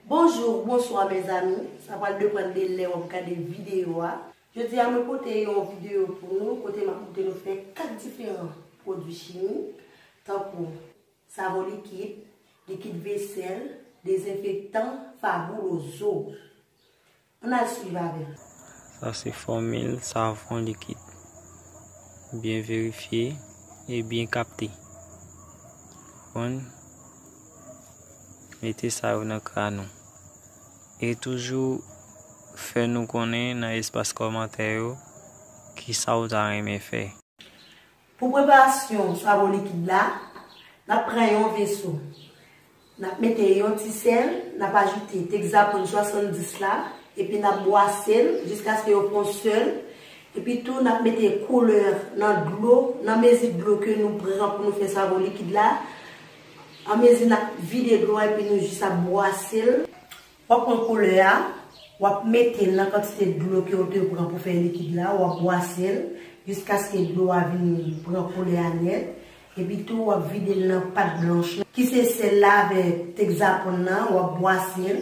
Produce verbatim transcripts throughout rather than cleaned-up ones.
Bonjou, bonswa mezanmi. Sa pral depann de lè w ap gade videyo a. Jodi a, mwen pote yon videyo pou nou kote m ap montre nou fè kat diferan pwodui chimik, tankou savon likid, likid vesèl, dezenfektan, Fabuloso. Ann al swiv avè m. Sa se fòmil savon likid. Byen verifye e byen kapte. Konprann? Mete sa yo nan kran nou. E toujou fè nou konnen nan espas kòmantè yo kisa w ta renmen fè. Pou preparasyon savon likid la, n ap pran yon veso. N ap mete yon ti sèl, n ap ajoute Texapon swasanndis la, epi n ap bwase l jiskaske yo fè yon sèl. Epi tou, n ap mete koulè nan dlo, nan mezi dlo ke nou pran pou nou fè savon likid la. An mezi n ap vide dlo a, epi nou jis ap bwase l. W ap pran koulè a, w ap mete l nan kantite dlo ke w te pran pou fè likid la, w ap bwase l jiskaske dlo a vin pran koulè a nèt. Epi tou, w ap vide l nan pat blanch lan, ki se sèl la avèk Texapon nan, w ap bwase l,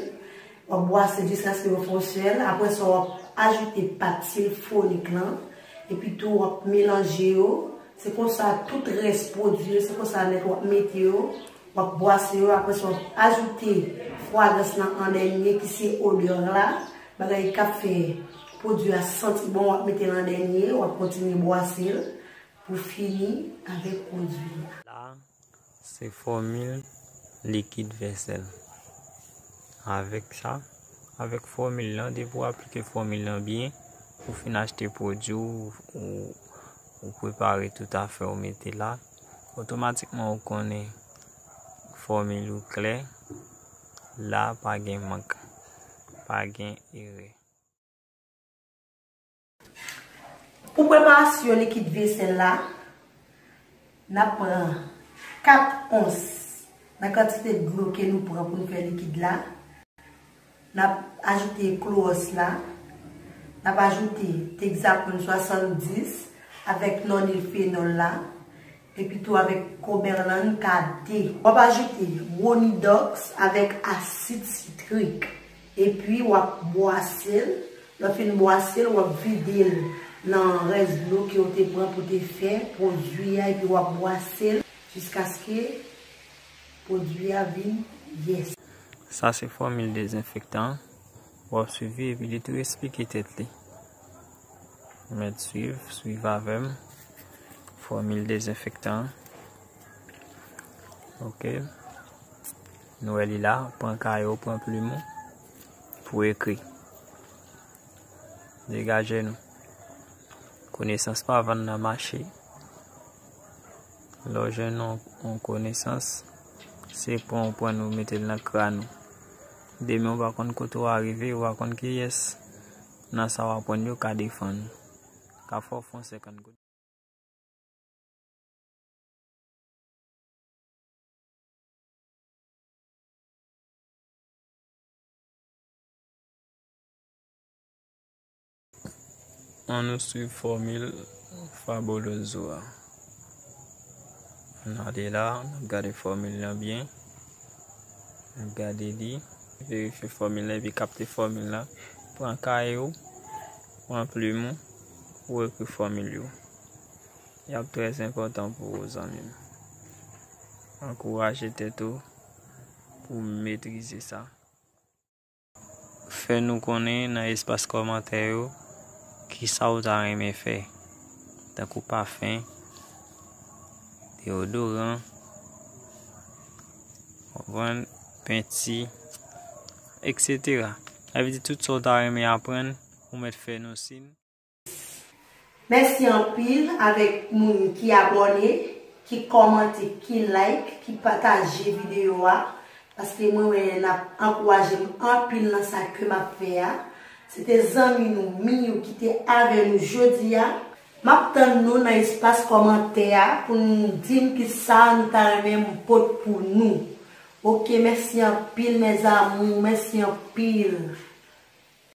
w ap bwase l jiskaske yo fè yon sèl. Apre sa, w ap ajoute pat silfonik lan, epi tou, w ap melanje yo. Se konsa, tout rès pwodui yo, se konsa nèt w ap mete yo. W ap bwase yo, apre sa w ap ajoute fragans lan an dènye ki se odè la, bagay k ap fè pwodui a santi bon, w ap mete l an dènye, w ap kontinye bwase l pou fini avèk pwodui a. La, se fòmil likid vesèl. Avèk sa, avèk fòmil lan, depi w aplike fòmil lan byen, ou fin achte pwodui w, ou, ou prepare tout afè w mete la, otomatikman ou konnen fòmil ou klè, la pa gen mank, pa gen erè. Pou preparasyon likid vesèl la, n ap pran kat ons nan kantite dlo ke nou pran pou nou fè likid la. N ap ajoute klowòs la. N ap ajoute Texapon swasanndis avèk nonil fenòl la. Epi tou avèk Coberlan K de. W ap ajoute Ronidox avèk asid sitrik. Epi w ap bwase l. Lè w fin bwase l, w ap vide l nan rès dlo ke w te pran pou te fè pwodui a, epi w ap bwase l jiskaske pwodui a vin yès. Sa se fòmil dezenfektan an. W ap swiv li epi li tou esplike tèt li. Mèt swiv, swiv avè m. Fòmil dezenfektan an. Ok. Nou wè li la, pran kaye w, pran plim ou pou ekri. Degaje nou. Konesans pa vann nan mache. Lè w jwenn yon, yon konesans, se pran w pran ou mete l nan kran ou. Demen ou pa konn kote w a rive, ou pa konn kiyès nan sa w aprann yo ka defann ou. Ka fè w fè yon senkant goud. Ann nou swiv fòmil Fabuloso a. Ann ale la, n ap gade fòmil lan byen. N ap gade li, verifye fòmil lan epi kapte fòmil lan. Pran kaye w, pran plim ou, ou ekri fòmil yo. Y ap trè enpòtan pou ou, zanmi m. Ankouraje tèt ou pou metrize sa. Fè nou konnen nan espas kòmantè yo kisa ou ta renmen fè, tankou pafen, deyodoran, konprann, penti, etsetera. Sa vle di tout sa ou ta renmen aprann, ou mèt fè nou siy. Mèsi anpil avèk moun ki abòne, ki kòmante, ki like, ki pataje videyo a, paske mwen wè n ap ankouraje m anpil nan sa ke m ap fè a. Se te zanmi nou, Miyou, ki te avè nou jodi a. M ap tann nou nan espas kòmantè a pou nou di m kisa nou ta renmen m pot pou nou. Ok, mèsi anpil, mes amours, mèsi anpil.